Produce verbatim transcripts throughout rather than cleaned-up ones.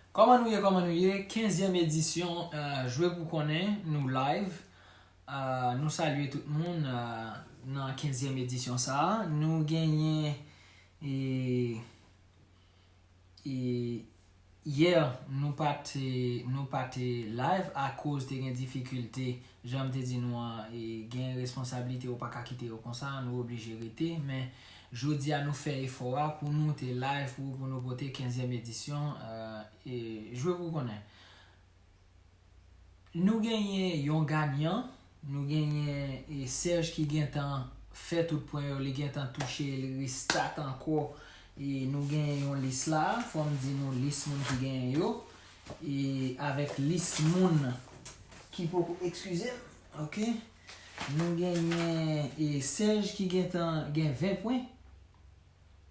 Kòman nou ye, kòman nou ye? Kenzyèm edisyon, euh, Jwe pou konnen, nou live. Euh, nou salye tout moun, euh, nan kenzyèm edisyon sa a. Nou genyen, e, e, yè, nou pa te, nou pa te live akoz te gen difikilte. Jan m te di nou an, e, gen responsablite ou pa ka kite yo konsa, nou oblije rete. Men, jodi a nou fè efò a pou nou te live, pou, pou nou pote kenzyèm edisyon, euh, e, Jwe pou konnen. Nou genyen yon ganyan, nou genyen, e, Serge ki gentan fè tout pwen yo, li gentan touche, li restart ankò. E nou genyen yon lis la, fò m di nou lis moun ki genyen yo. E avèk lis moun ki poko, eskize m, ok? Nou genyen, e, Serge ki gentan gen ven pwen.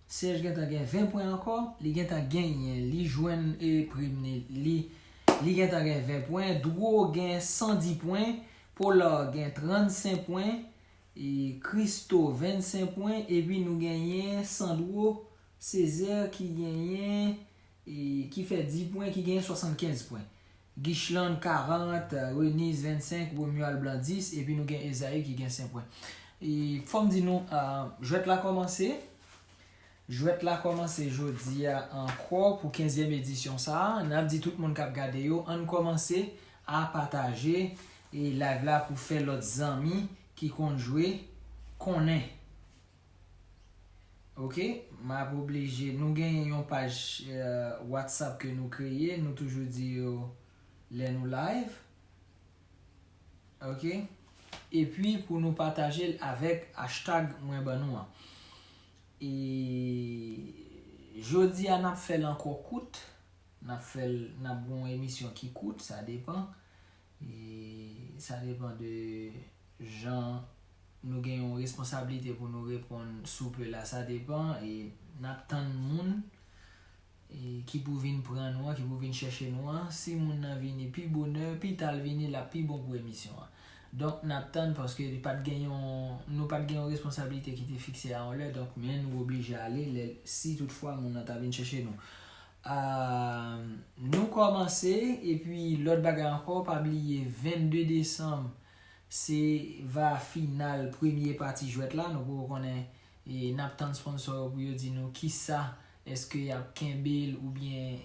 Serge gentan gen ven pwen ankò, li gentan genyen, li jwenn, e, prim ni, li, li gentan gen ven pwen, Dro gen san di pwen, Polar gen trannsenk pwen, e, Christo vennsenk pwen, epi nou genyen Sandro Césaire ki genyen, e, ki fè dis pwen, ki genyen swasannkenz pwen. Guicheland karant, Reniz vennsenk, Romuald Blanc dis, epi nou gen Esaü ki gen senk pwen. E fò m di nou, ah, jwèt la kòmanse. Jwèt la kòmanse jodi a ankò pou kenzyèm edisyon sa a. N ap di tout moun k ap gade yo, ann kòmanse a pataje, e, live la pou fè lòt zanmi ki konn jwe konnen. Ok, m ap oblije, nou gen yon paj, eh, WhatsApp ke nou kreye, nou toujou di yo lè nou live. Ok, epi pou nou pataje l avèk hashtag mwen ban nou an. E jodi a n ap fè l ankò kout. N ap fè l, n ap gen yon emisyon ki kout, sa depan. E sa depan de jan nou gen yon responsablite pou nou reponn sou pe la, sa depan. E n ap tann moun, e ki pou vin pran nou an, ki pou vin chèche nou an. Si moun nan vini pi bonè, pi ta l vini, l ap pi bon pou emisyon an. Donk, n ap tann paske li pa t gen yon, nou pa t gen yon responsablite ki te fikse a yon lè. Donk, men nou oblije ale lè, si toutfwa moun nan ta vin chèche nou. Ah, nou kòmanse, epi lòt bagay ankò, pa bliye vennde desanm, se va final premye pati jwèt la. Nou poko konnen, e n ap tann sponsò yo pou yo di nou kisa, èske y ap kenbe l oubyen,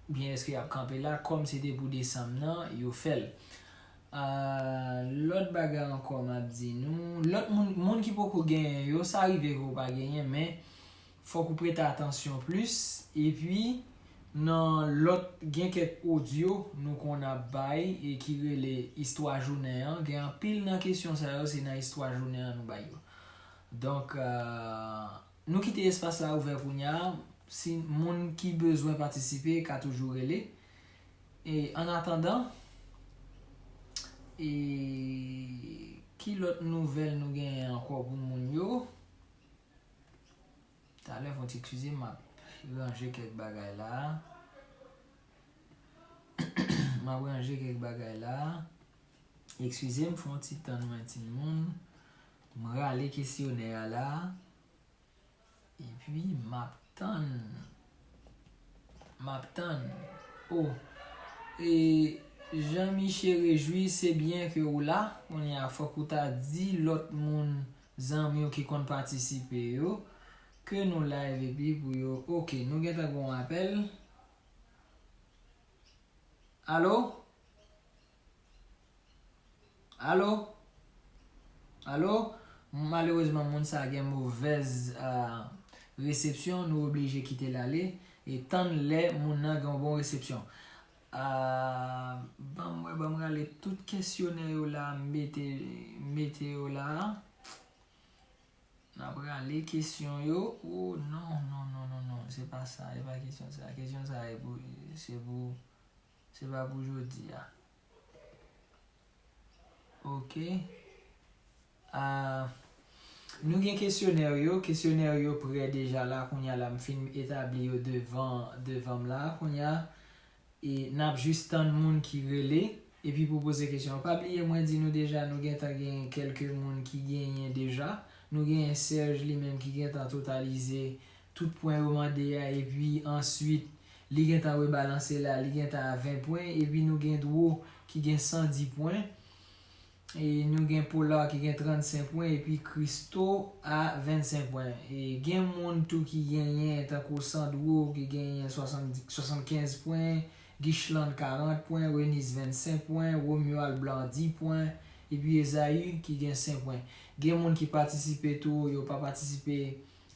oubyen èske y ap kanpe la, kòm se te pou desanm nan, yo fè l. Ah, lòt bagay ankò m ap di nou, lòt moun, moun ki poko genyen yo, sa rive ke w pa genyen, men fòk ou prete atansyon plis. Epi, nan lòt, gen kèk odyo nou konn ap bay e ki rele istwa jounen an. Gen anpil nan kesyon sa yo, se nan istwa jounen an nou bay yo. Donk, ah, nou kite espas la ouvè kounye a. Si moun ki bezwen patisipe ka toujou rele. E, an atandan, e, ki lòt nouvèl nou genyen ankò pou moun yo? Talè, fò n ti eskize m, m ap ranje kèk bagay la. M ap ranje kèk bagay la. Eskize m, fò n ti tann mwen, timoun. M rale kesyonè a la. Epi, m ap tann. M ap tann. Oh. E Jean Miché Réjouis, se byen ke ou la. Kounye a, fòk ou ta di lòt moun, zanmi w ki konn patisipe yo, ke nou live epi pou yo. Ok, nou gentan gen yon apèl. Alo? Alo? Alo? Malerezman, moun sa gen movèz, ah, resepsyon. Nou oblije kite l ale e tann lè moun nan gen yon bon resepsyon. Ah, ban m wè, ban m rale tout kesyonè yo la, m mete, m mete yo la. N ap rale kesyon yo. Oh, non, non, non, non, non. Se pa sa. Se pa kesyon sa. Kesyon sa e pou, se pou, se pa pou jodi a. Ok. Ah, nou gen kesyonè yo. Kesyonè yo prè deja la. Kounye a la, m fin etabli yo devan, devan m la. Kounye a, e n ap jis tann moun ki rele epi pou poze kesyon. Pa bliye, mwen di nou deja, nou gentan gen kèlke moun ki genyen deja. Nou genyen Serge li menm ki gentan totalize tout pwen yo mande a, epi answit, Li gentan rebalanse la, li gentan a ven pwen, epi nou gen Dwo ki gen san di pwen. E nou gen Polar ki gen trannsenk pwen, epi Christo a vennsenk pwen. E gen moun tou ki genyen, tankou Sandro ki genyen swasann, swasannkenz pwen, Guicheland karant pwen, Renis vennsenk pwen, Romeo Alblanc dis pwen, epi Esaü ki gen senk pwen. Gen moun ki patisipe tou, yo pa patisipe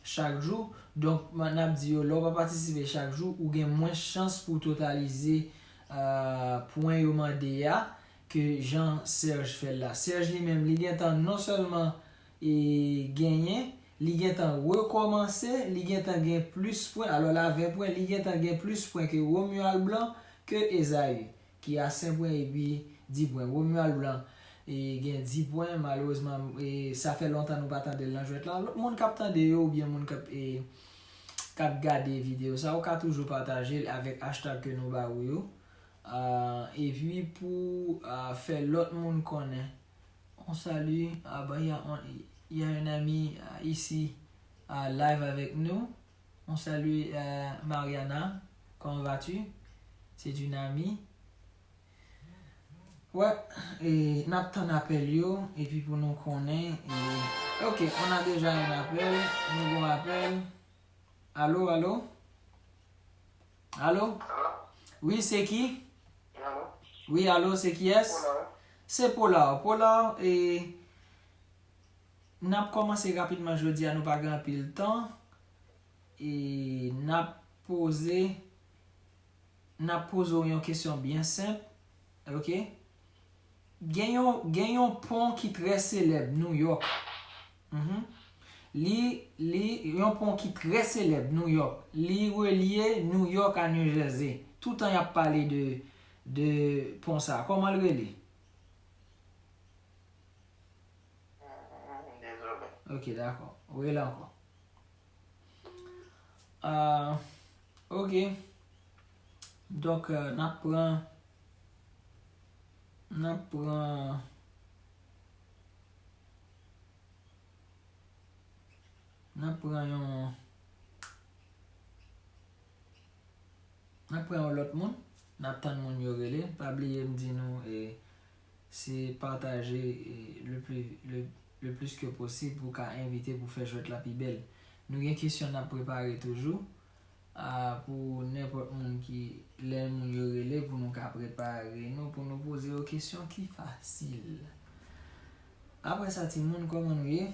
chak jou. Donk, n ap di yo, lè w pa patisipe chak jou, ou gen mwens chans pou w totalize, euh, pwen yo mande a, ke jan Serge fè l la. Serge li menm, li gentan non sèlman, e, genyen, li gentan rekòmanse, li gentan gen plis pwen. Alò, l a ven pwen, li gentan gen plis pwen ke Romuald Blanc, ke Esaü, ki a senk pwen epi dis pwen. Romuald Blanc, e, gen dis pwen, malerezman, e, sa fè lontan nou pa tande l nan jwèt la. Lòt moun k ap tande yo, oubyen moun k ap, e, k ap gade videyo sa, ou ka toujou pataje l avèk hashtag ke nou ba ou yo. Ah, epi pou, ah, fè lòt moun konnen. On salut, ah, ben, il y a, on, il y a un ami, ah, ici, ah, live avec nous. On salue, euh, Mariana. Comment vas-tu? C'est une amie. Ouais, e n ap tann apèl yo, epi pou nou konnen, e, ok, on a déjà un appel, nou gon apèl. Alo, alo? Alo? Alo? Wi, se ki? Alo? Wi, alo, se kiyès? Polar. Se Polar. Polar, e, n ap kòmanse rapidman jodi a, nou pa gen anpil tan. E n ap poze, n ap poze w yon kesyon byen senp, ok? Gen yon, gen yon pon ki trè selèb New York. Mhm. Li, li, yon pon ki trè selèb New York. Li relye New York a New Jersey. Toutan y ap pale de, de pon sa. Kòman l rele? Dezole. Ok, dakò. Ou rele ankò. Ah, ok. Donk, euh, n ap pran, n ap pran, n ap pran yon, n ap pran yon lòt moun. N ap tann moun yo rele. Pa bliye m di nou, e, se pataje, e, le pli, le, le plis ke posib pou ka envite pou fè jwèt la pi bèl. Nou gen kesyon n ap prepare toujou, a, pou nenpòt moun ki, lè moun yo rele, pou nou ka prepare nou, pou nou poze yo kesyon ki fasil. Apre sa, timoun, kòman nou ye?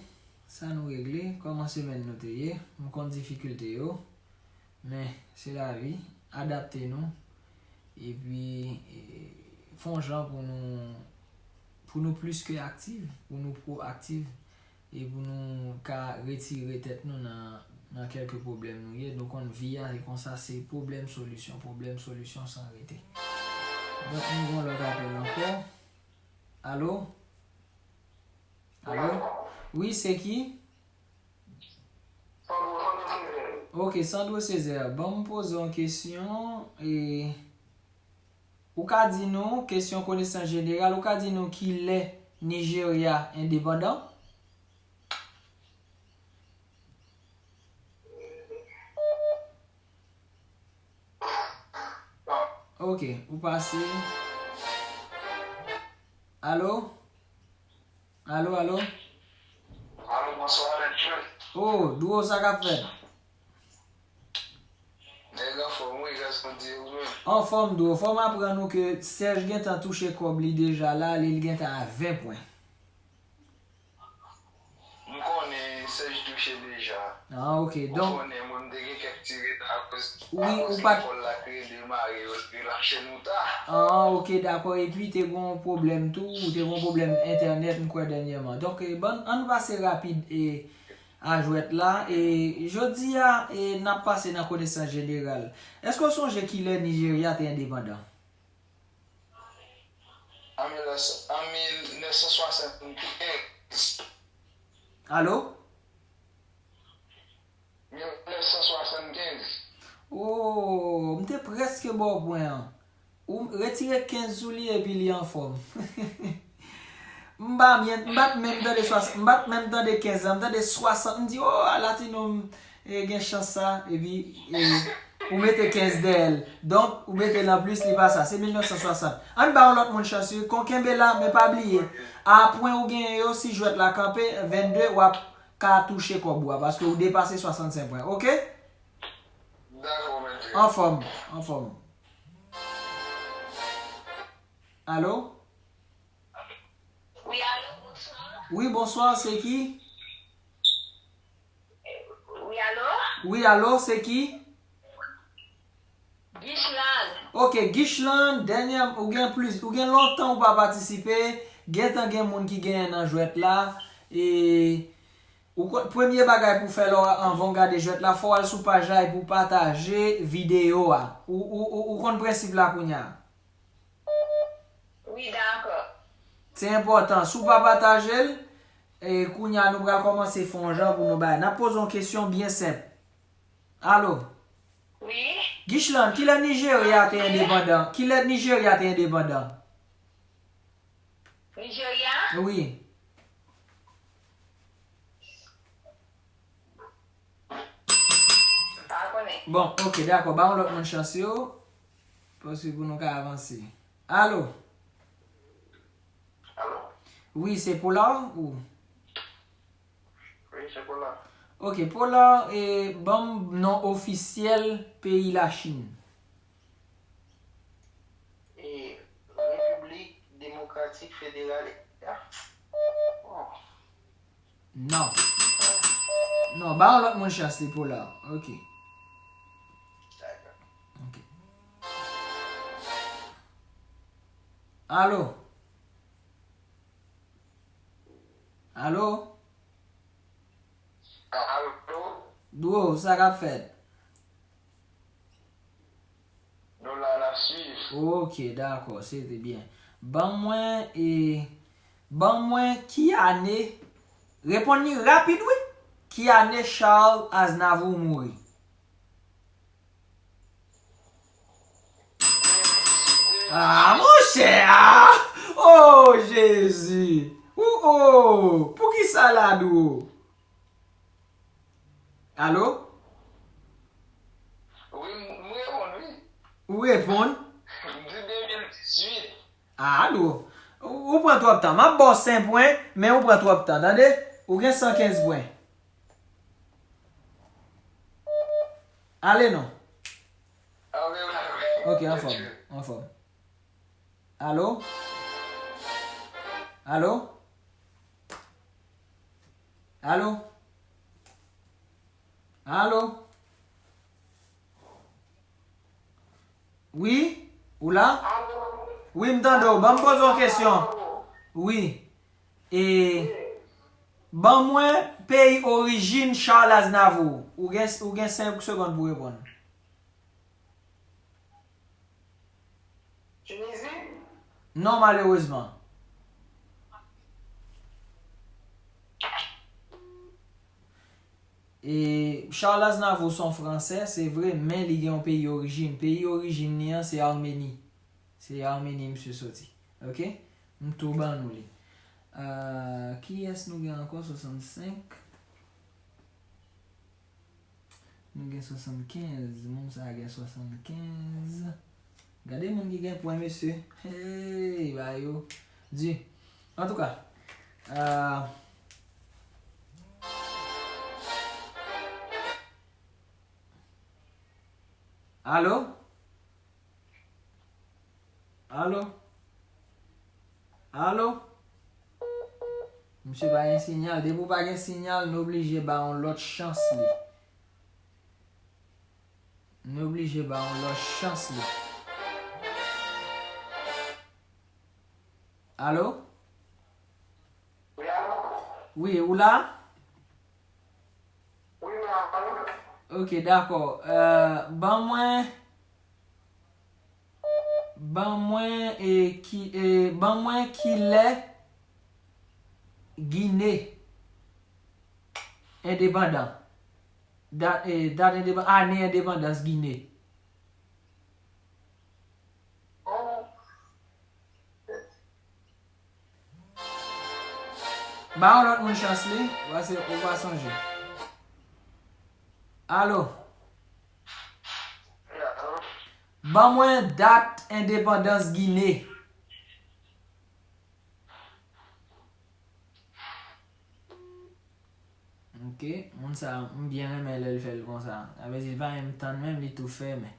Sa nou regle? Kòman semèn nou te ye? M konn difikilte yo. Men, se lavi, adapte nou, epi, e, fè yon jan pou nou, pou nou plis ke aktif, pou nou pwoaktif, e pou nou ka retire tèt nou nan, nan kèlke pwoblèm nou ye. Nou konn vi a, se konsa, se pwoblèm solisyon, pwoblèm solisyon san rete. Donk, nou gon lòt apèl ankò. Alo? Alo? Wi, se ki? Sandro, Sandro Césaire. Ok, Sandro Césaire, ban m poze yon kesyon, e, ou ka di nou, kesyon konesans jeneral, ou ka di nou kilè Nijerya endepandan? Ok, ou pase. Alo? Alo, alo? Alo, bonswa, mèt Jwe. Oh, Dwo, sa k ap fèt? Nèg anfòm, wi, gras Bondye, ou menm? Anfòm, Dwo. Fò m aprann ou ke Serge gentan touche kòb li deja la, li, li gentan a ven pwen. M konnen Serge touche deja. Ah, ok. Ou donk, konnen, mwen, m te gen kèk ti reta akoz, wi, akoz ou pa t lekòl la ki redemare, yo te lache nou ta. Ah, ok, dakò. Epi, te gon pwoblèm tou, ou te gon pwoblèm entènèt, m kwè, dènyèman. Donk, e, ban, ann pase rapid, e, a jwèt la. E, jodi a, e, n ap pase nan konesans jeneral. Èske w sonje kilè Nijerya te endepandan? An mil nèf san, an mil nèf san swasann kenz. Alo? Mil nèf san swasann kenz. Oh, m te prèske ba w pwen an. Ou retire kenz sou li epi li anfòm. M pa byen, m pa t menm tande swasann, m pa t menm tande kenz la, m tande swasann, m di, oh, ala ti nonm, e, gen chans sa, epi, e, Ou mete kenz dèyè l. Donk, ou mete l anplis, li pa sa. Se mil nèf san swasant. Ann ba yon lòt moun chans, wi. Kon kenbe la, men pa bliye. A pwen ou genyen yo, si jwèt la kanpe, vennde, w ap ka touche kòb ou a, paske ou depase swasannsenk pwen. Oke? Dakò, mèt. Anfòm, anfòm. Alo? Wi, alo, bonswa. Wi, bonswa, se ki? Wi, alo? Wi, alo, se ki? Gichlan. Ok, Gichlan, dènyè, ou gen plis, ou gen lontan ou pa patisipe, gentan gen moun ki genyen nan jwèt la, e ou konn, premye bagay pou fè lè w, anvan w gade jwèt la, fò w al sou paj la epi w pataje videyo a. Ou, ou, ou, ou konn prensip la kounye a? Wi, dakò. Se enpòtan. Si w pa pataje l, e, kounye a nou pral kòmanse fè yon jan pou nou bay. N ap poze yon kesyon byen senp. Alo? Wi? Gichlan, kilè Nijerya te endepandan? Kilè Nijerya te endepandan? Nijerya? Wi. M pa konnen. Bon, ok, dakò. Ba yon lòt moun chans yo. Paske pou nou ka avanse. Alo? Alo? Wi, se Polar ou? Wi, se Polar. Ok, Polar, e, ban m non ofisyèl peyi Lachin. E, Repiblik Demokratik Federal. Ah. Oh. Non. Non, ba yon lòt moun chans li, Polar. Ok. Ok. Alo? Alo? Alo? Dwo, sa k ap fèt? Nou la, n ap swiv. Ok, dakò, se te byen. Ban mwen, e, ban mwen ki ane, reponn li rapid, wi. Ki ane Charles Aznavour mouri? Ah, monchè, ah! Oh, Jezi! Ou, oh! Poukisa la, Dwo? Alo? Wi, m, m reponn, wi. Ou reponn? M di de mil dizuit. Ah, Dwo. Ou, ou pran twòp tan. M ap ba w senk pwen, men ou pran twòp tan, tande? Ou gen san kenz pwen. Ale non. Ok, anfòm, anfòm. Alo? Alo? Alo? Alo? Wi? Ou la? Wi, m tande w. Ban m poze w kesyon. Wi. E, ban mwen peyi orijin Charles Aznavour. Ou gen, ou gen senk segonn pou reponn. Tinizi? Non, malerezman. E, Charles Aznavour se yon Fransè, se vre, men li gen yon peyi orijin. Peyi orijin li an, se Armeni. Se Armeni misye soti. Ok? M tou ban nou li. Ah, kiyès nou gen ankò? Swasannsenk. Nou gen swasannkenz. Moun sa a gen swasannkenz. Gade moun ki gen pwen, mesye. Hey, ba yo di. Antouka, ah, alo? Alo? Alo? Misye pa gen sinyal. Depi w pa gen sinyal, nou oblije ba yon lòt chans li. Nou oblije ba yon lòt chans li. Alo? Wi, ou la? Wi, m la. Ok, dakò. Euh, ban mwen, ban mwen, e, ki, e, ban mwen kilè Gine endepandan. Dat, e, dat endepan-, ane endepandans Gine. Ba yon lòt moun chans li, paske ou pa sonje. Alo? Ban mwen dat endepandans Gine. Ok, moun sa, m byen renmen lè l fè l konsa. Sa vle di, li pa menm tann menm, li tou fèmen.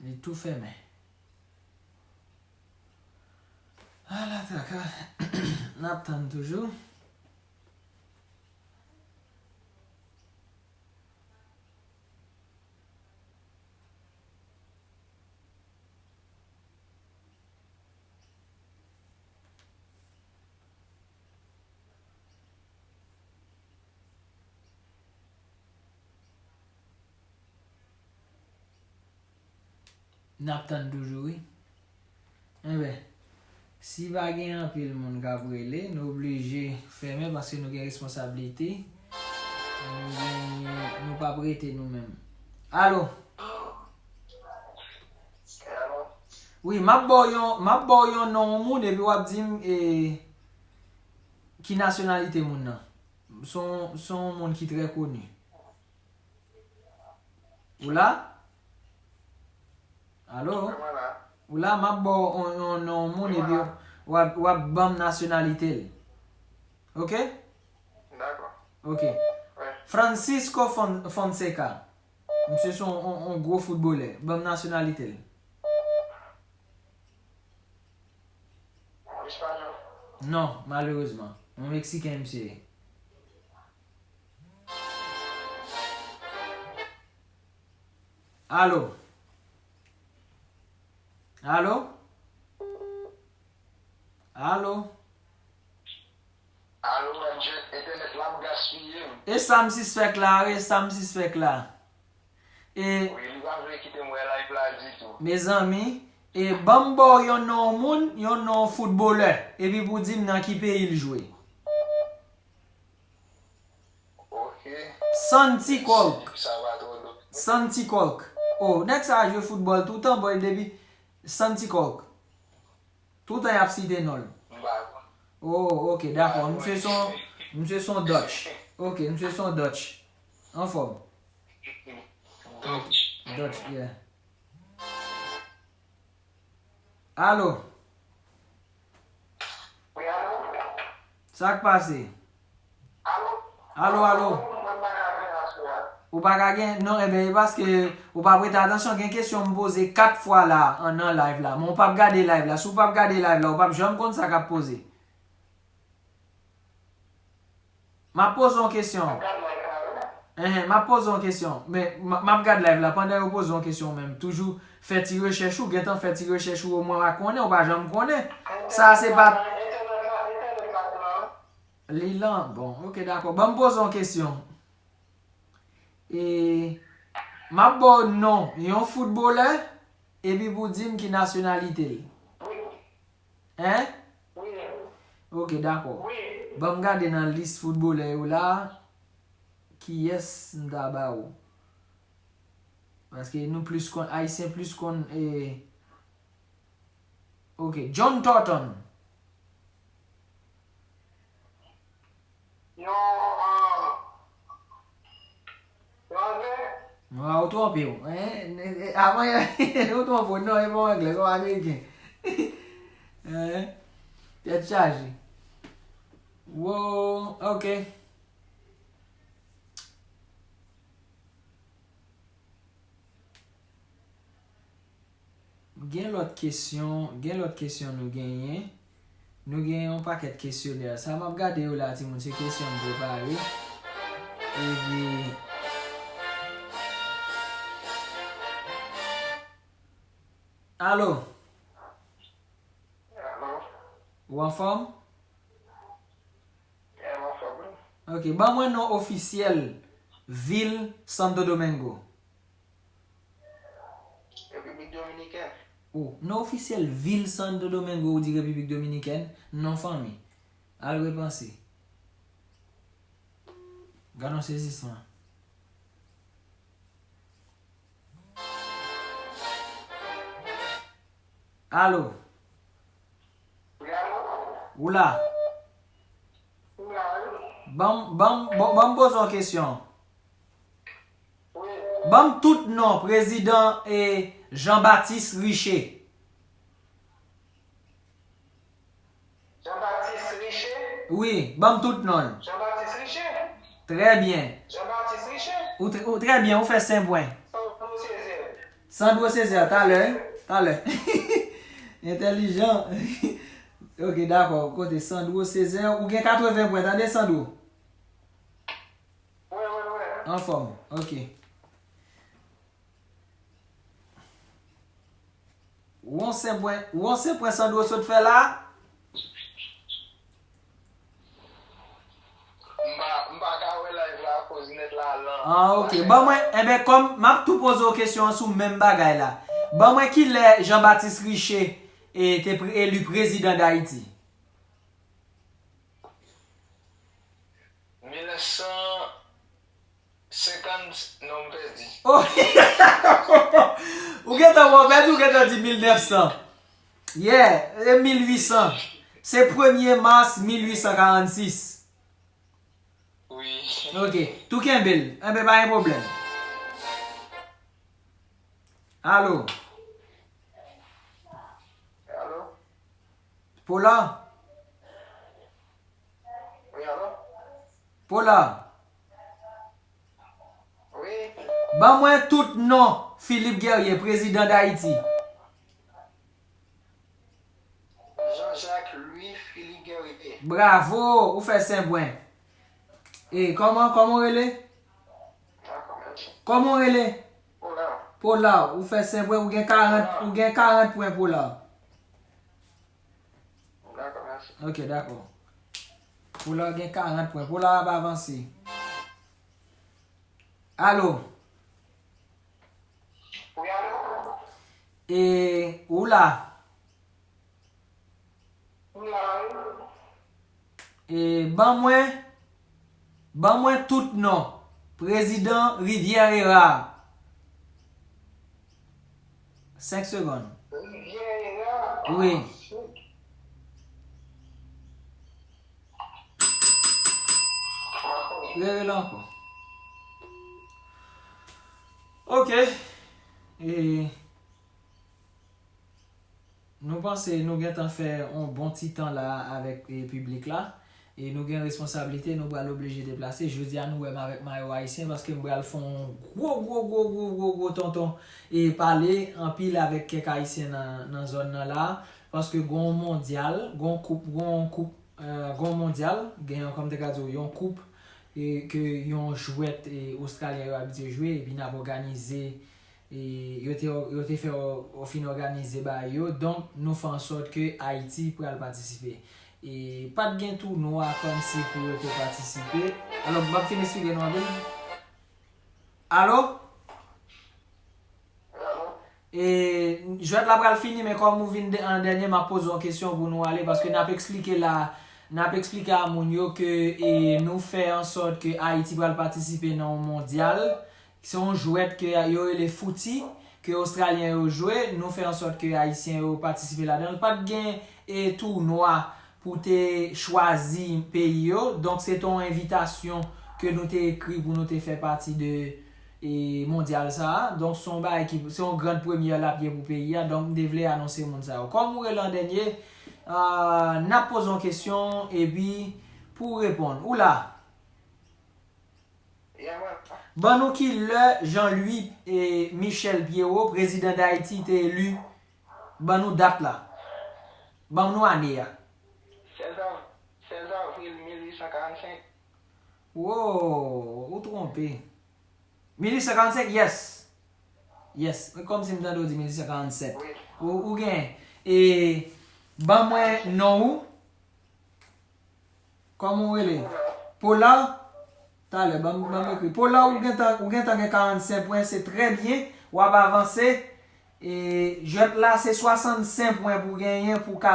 Li tou fèmen. Ala traka. N ap tann toujou. N ap tann toujou, wi. Enben, si pa gen anpil moun k ap rele, nou oblije fèmen paske nou gen responsablite. Nou gen, nou p ap rete nou menm. Alo? Wi, m ap ba w yon, m ap ba w yon non yon moun epi w ap di m, e, ki nasyonalite moun nan. Se yon, se yon moun ki trè koni. Ou la? Alo? Wi, mwen la. Ou la, m ap ba w yon, yon non moun epi w ap, w ap ban m nasyonalite l. Ok? Dakò. Ok. Wi. Francisco Fon-, Fonseca. Misye se yon, yon, yon gwo foutbolè. Ban m nasyonalite l. Espanyòl. Non, malerezman. Yon Meksiken misye ye. Alo? Alo? Alo? Alo, mèt Jet, entènèt la ap gaspiye m. E sa m sispèk la, wi, e sa m sispèk la. E wi, li pa vle kite m wè live la ditou. Mezanmi, e ban m ba w yon non moun, yon non foutbolè, epi pou di m nan ki peyi l jwe. Ok. Santi Kolk. Sa va twò lwen. Santi Kolk. Oh, nèg sa a jwe foutbòl toutan, boy, depi Santi Kolk. Toutan y ap site non l. M pa konn. Oh, ok, dakò. Misye se yon, misye se yon Dutch. Ok, misye se yon Dutch. Anfòm. Dutch. Dutch, yeah. Alo? Wi, alo? Sa k pase? Alo? Alo, alo? Mwen pa ka fè aswè a. Ou pa ka gen? Non, enben, e paske ou pa prete atansyon, gen kesyon m poze kat fwa la, an, nan live la. Men ou p ap gade live la. Si w p ap gade live la, ou p ap janm konn sa k ap poze. M ap poze yon kesyon. Enhen, m ap poze yon kesyon. Men, m, m ap gad live la. Pandan yo poze yon kesyon menm, toujou fè ti rechèch ou, gentan fè ti rechèch ou, omwen w a konnen, ou pa janm konnen. Sa se pa. Li lan, bon, ok, dakò. Ban m poze yon kesyon. E, m ap ba w non yon foutbolè, epi pou di m ki nasyonalite l. Hein? Ok, dakò. Ban m gade nan lis foutbolè yo la. Kiyès m ta ba ou? Paske nou plis konn, Ayisyen plis konn, eh, ok, John Thornton. Yon, yon anglè? Wa, ou twonpe w. Hein? Avan, ou twonpe w. Non, e pa yon anglè, se yon ameriken. Hein? Tèt chaje. Wow, ok. Gen lòt kesyon, gen lòt kesyon nou genyen. Nou gen yon pakèt kesyonè. Sa m ap gade yo la, timoun, se kesyon m prepare. Epi, alo? Alo? Ou anfòm? Yeah, m anfòm, wi. Ok, ban mwen non ofisyèl vil Santo Domingo. Repiblik Dominikèn. Oh, non ofisyèl vil Santo Domingo, ou di Repiblik Dominikèn, non fanmi. Al repanse. Gad yon sezisman. Alo? Wi, alo? Ou la? Ban m, ban m, ban, ban m poze yon kesyon. Ban m tout non prezidan e Jean Baptiste Richer. Jean Baptiste Richer? Wi, ban m tout non l. Jean Baptiste Richer? Trè byen. Jean Baptiste Richer? Ou, tr- ou trè byen, ou fè senk pwen. Sandro Césaire. Sandro Césaire, talè, talè. Entèlijan. Ok, dakò. Kote Sandro Césaire, ou gen katreven pwen, tande Sandro? Wi, wi, wi. Anfòm, ok. Ou on senk pwen, ou on senk pwen Sandro sot fè la? M pa, m pa ka wè live la akoz nèt la lan. Ah, ok. Ban mwen, enben, kòm m ap tou poze w kesyon an sou menm bagay la. Ban mwen kilè Jean Baptiste Richer e, te pre- eli prezidan Dayiti? Mil nèf san senkant, non, m pèdi. Oh! Ou gentan wè, w pèdi, ou gentan di mil nèf san. Yeah, e mil uit san. Se premye mas mil uit san karannsis. Wi. Ok, tou kenbe l. Enben, pa gen pwoblèm. Alo? Alo? Pola? Wi, alo? Pola? Wi. Ban mwen tout non Philippe Guerrier, prezidan Dayiti. Jean-Jacques Louis Philippe Guerrier. Bravo, ou fè senk pwen. E, kòman, kòman w rele? Dakò, mèsi. Kòman w rele? Pola. Pola, ou fè senk pwen, ou gen karant, ou gen karant pwen, Pola. Dakò, mèsi. Ok, dakò. Pola gen karant pwen. Pola ap avanse. Alo? Wi, alo? E, ou la? M la, wi. E, ban mwen, ban mwen tout non prezidan Rivière Era. Senk segonn. Rivière Era? Wi. Rele l ankò. Ok. E, nou panse nou gentan fè yon bon ti tan la avèk, e, piblik la. E nou gen responsablite, nou pral oblije deplase. Jodi a, nou wè m avèk mayo ayisyen paske m pral fè yon gwo, gwo, gwo, gwo, gwo, gwo tonton e pale anpil avèk kèk ayisyen nan, nan zòn nan la. Paske gon mondyal, gon koup, gon koup, e, gon mondyal, gen yon, kòm te ka di w, yon koup, e, ke yon jwèt, e, ostralyen yo abitye jwe, epi n ap òganize E yo te, yo te fè, yo fin òganize bagay yo. Donk, nou fè ansòt ke Ayiti pral patisipe. E pa t gen tounwa kòmsi pou yo te patisipe. Alò, m ap fin eksplike nou anpil. Alo? E, jwèt la pral fini, men kòm ou vin de- an dènye, m ap poze yon kesyon pou nou ale, paske n ap eksplike la, n ap eksplike a moun yo ke, e, nou fè ansòt ke Ayiti pral patisipe nan yon mondyal. Se yon jwèt ke yo rele fouti, ke Ostralyen yo jwe. Nou fè ansòt ke Ayisyen yo patisipe ladan l. Pa t gen, e, tounwa pou te chwazi peyi yo. Donk, se te yon envitasyon ke nou te ekri pou nou te fè pati de, e, mondyal sa a. Donk, se yon bagay ki, se yon grand premyè l ap ye pou peyi a. Donk, m te vle anonse moun sa yo. Kòm ou rele an dènye, a, n ap poze yon kesyon, epi pou w reponn. Ou la? Ban nou ki lè Jean Louis, e, Michel Pierrot, prezidan Dayiti, te eli. Ban nou dat la. Ban nou ane a. Sèz av-, sèz avril mil uit san karannsenk. Wo, ou twonpe. Mil uit san karannsenk, yes. Yes. Kòmsi m tande w di mil uit san karannsèt. Wi. Ou, ou gen. E, ban mwen non ou. Kòman w rele? Pola? Talè, ban m, ban m ekri. Pola, ou gentan, ou gentan gen karannsenk pwen, se trè byen. W ap avanse. E, jwèt la, se swasannsenk pwen pou genyen, pou ka,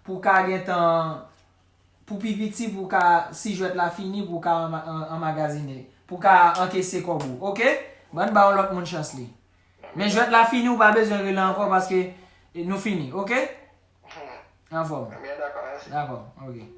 pou ka gentan, pou pi piti, pou ka, si jwèt la fini, pou ka anma- an- anmagazine, pou ka ankese kòb ou. Oke? Ban n ba yon lòt moun chans li. Men jwèt la fini, ou pa bezwen rele ankò paske, e, nou fini. Oke? Anfòm. Ebyen, dakò, mèsi. Dakò, oke.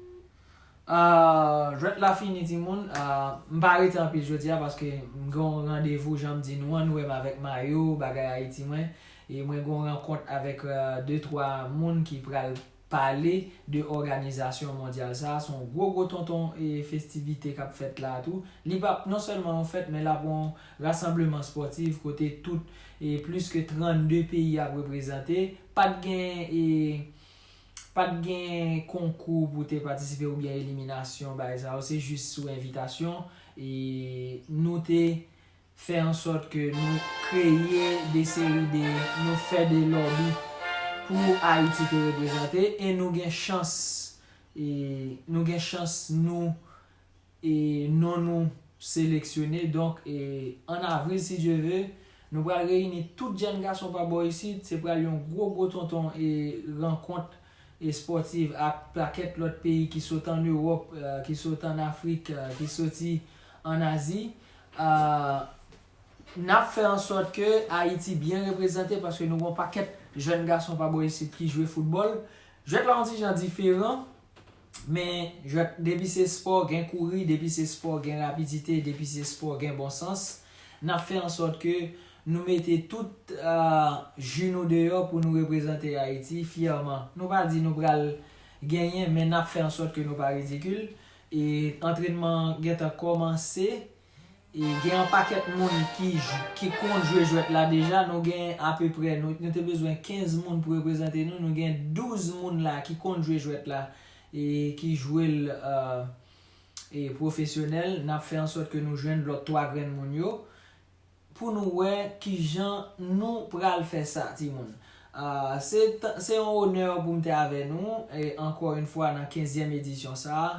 Ah, jwèt la fini, timoun. Ah, m pa rete anpil jodi a paske m gen yon randevou, jan m di nou an, nou wè m avèk mayo, bagay Ayiti mwen. E mwen gen yon rankont avèk, ah, de, twa moun ki pral pale de òganizasyon mondyal sa a. Se yon gwo, gwo tonton e festivite k ap fèt la a tou. Li p ap non sèlman yon fèt, men l ap yon rasanbleman spòtif kote tout e plis ke trannde peyi ap reprezante. Pa t gen e pa t gen konkou pou te patisipe oubyen eliminasyon, bagay sa yo, se jis sou envitasyon. E nou te fè an sòt ke nou kreye de seri de, nou fè de lòbi pou Ayiti te reprezante, e nou gen chans, e nou gen chans nou e non nou seleksyone. Donk, e, an avril, si Dye ve, nou pral reyini tout jèn gason pa bò isit. Se pral yon gwo, gwo tonton e rankont e spòtiv ak pakèt lòt peyi ki sot ann Ewòp, e, ki sot ann Afrik, e, ki soti ann Azi. E, n ap fè an sòt ke Ayiti byen reprezante paske nou gen yon pakèt jèn gason pa bò isit ki jwe foutbòl. Jwèt la yon ti jan diferan. Men, jwèt, depi se spò, gen kouri, depi se spò, gen rapidite, depi se spò, gen bon sans. N ap fè an sòt ke nou mete tout, ah, ji nou deyò pou nou reprezante Ayiti fyèman. Nou pa di nou pral genyen, men n ap fè an sòt ke nou pa ridikil. E antrènman an gentan kòmanse. E gen yon pakèt moun ki, ki konn jwe jwèt la deja. Nou gen apeprè, nou, nou te bezwen kenz moun pou reprezante nou. Nou gen douz moun la ki konn jwe jwèt la e ki jwe l, e, e pwofesyonèl. N ap fè an sòt ke nou jwenn lòt twa grenn moun yo pou nou wè kijan nou pral fè sa, timoun. Ah, se t-, se yon onè pou m te avè nou, e ankò yon fwa nan kenzyèm edisyon sa a.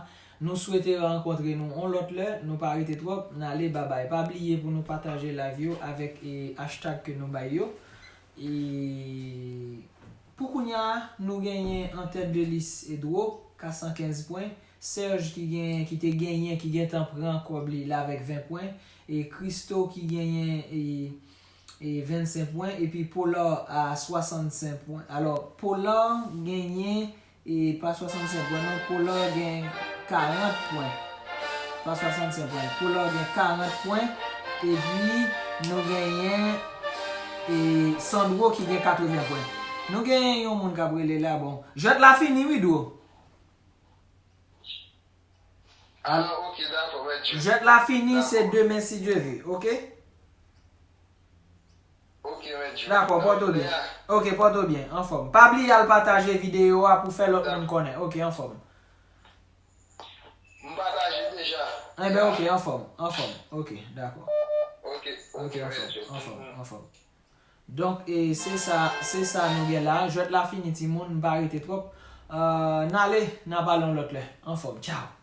Nou swete rankontre nou yon lòt lè, nou pa rete twòp, n ale, babay. Pa bliye pou nou pataje live yo avèk, e, hashtag ke nou bay yo. E pou kounye a, nou genyen an tèt de lis Edro, ka san kenz pwen. Serge ki gen, ki te genyen, ki gentan pran kòb li, l avèk ven pwen. E Christo ki genyen, e, e vennsenk pwen. Epi Polar a swasannsenk pwen. Alò, Polar genyen, e pa swasannsenk pwen, non. Polar gen karant pwen. Pa swasannsenk pwen. Polar gen karant pwen. Epi nou genyen, e, Sandro ki gen katreven pwen. Nou genyen yon moun k ap rele la, bon. Jwèt la fini, wi, Dro. Alò, ok, dakò, mèt Djo. Jwèt la fini, se demen, si Dye ve, ok? Ok, mèt Djo. Dakò, pòte w byen. Ok, pòte w byen, anfòm. Pa bliye al pataje videyo a pou fè lòt moun konnen. Ok, anfòm. M pataje deja. Enben, ok, anfòm, anfòm. Ok, dakò. Ok, ok, mèt Djo. Anfòm, anfòm. Donk, e, se sa, se sa nou gen la. Jwèt la fini, timoun, m pa rete twòp. E, n ale, n a pale yon lòt lè. Anfòm, tchaw.